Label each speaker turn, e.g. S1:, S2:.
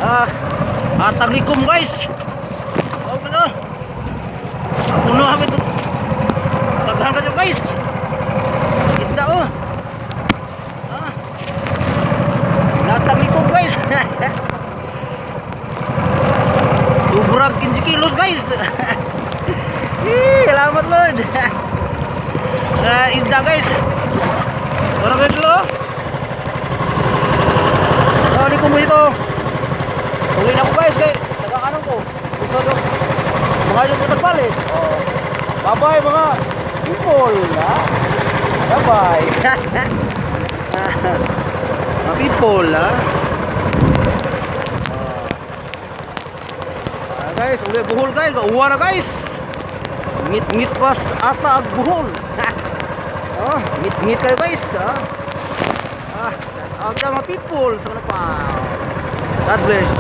S1: Ah, atag likom, guys. Oh, ano? Puno kami ito. Daghan kayo, guys. Isda oh. Ah. Natag likom, guys. Sobrang 15 kilos, guys. Eh, salamat, Lord. Ah, isda, guys. Parang ganito oh. Ah, di ko mo dito. Uwi na ko, guys, kay taga ko. Gusto do. Mga yung tagpalit. Oh. Bye-bye, mga people, ha? Bye-bye, mga people, ha? Ah, guys, uli buhol, guys, uwa na, guys. Ngit-ngit pas ata ag buhol. Oh, ngit-ngit kayo, guys, ha? Ah, out mga people sa pa. God bless.